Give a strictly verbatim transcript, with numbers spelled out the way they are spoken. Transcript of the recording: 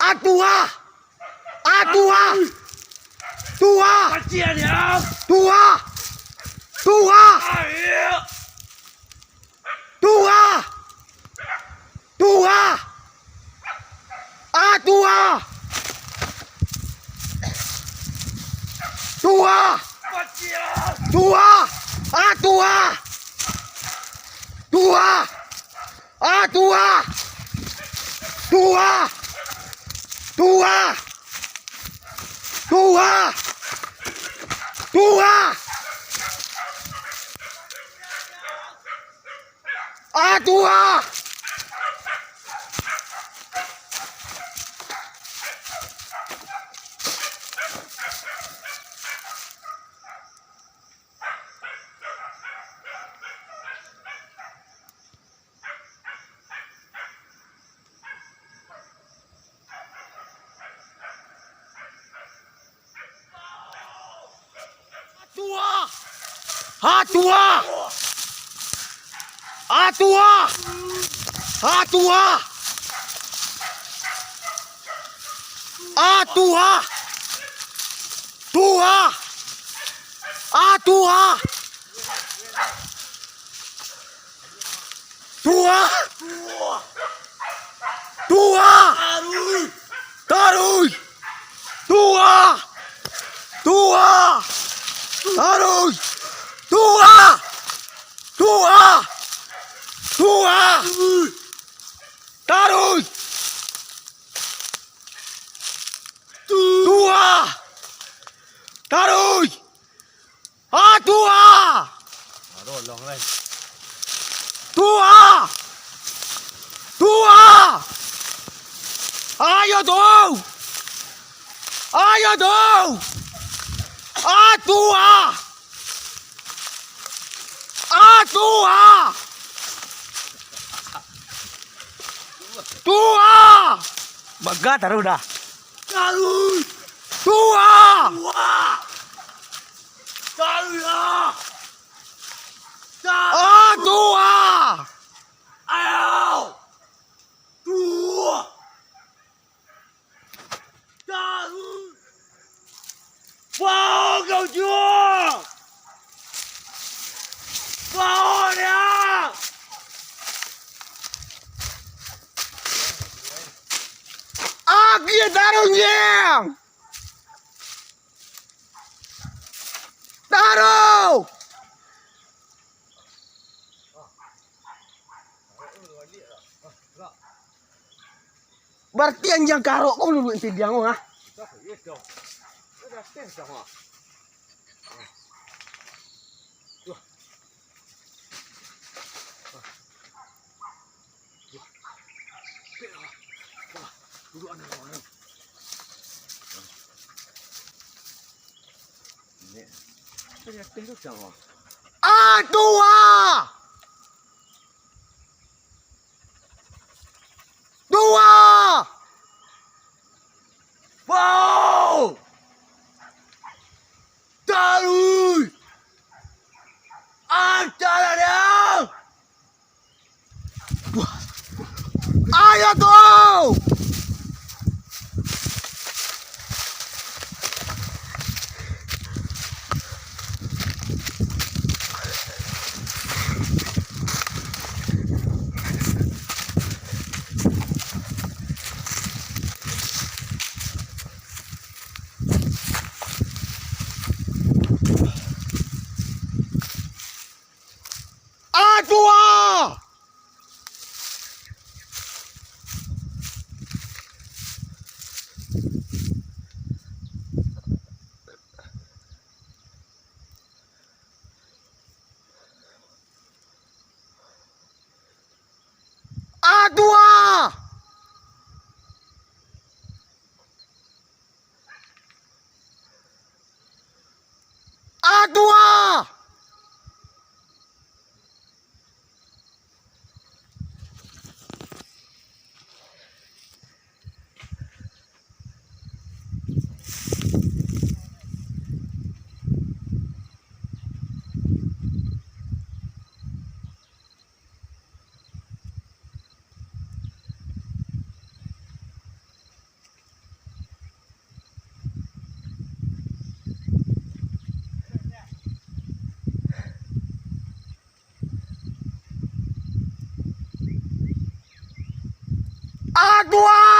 Ah, tuha! Ah, tuha! Tuha! Tuha! Tuha! Tuha! Tuha! Ah, tuha! Tuha! Tuha! Ah, tuha! Tuha! Ah, tuha! Tuha! Tuha! Tuha! Tuha! Ah, tuha! Tuha! Ah, tuha! Ah, tuha! Ah, tuha! Ah, tuha! Tuha! Ah, tuha! Tuha! Tuha! Taruih! Tuha! Tuha! Taruih! Tuha! Tuha! Tuha! Taruih! Tuha! Taruih! Ah, tuha! Tuha! Tuha! Ayo tu! Ayo tu! Ah, tuha! Ah, tuha! Tuha! Baga taruih dah. Taruih! Tuha! Tuha! Taruih lah! Taruih! Ah, tuha! Ayo! Tuha! Taruih! Bao kau juo! Bao dia! Agiah taruih, Jang! Taruih! Barati anjiang karok ko maluluik tidiang ko, ha? Ah, tuha! Tuha! Wow! Taruih! Antara dia! Ayo tu! Aduh! Aduh! Aduh! Aduh!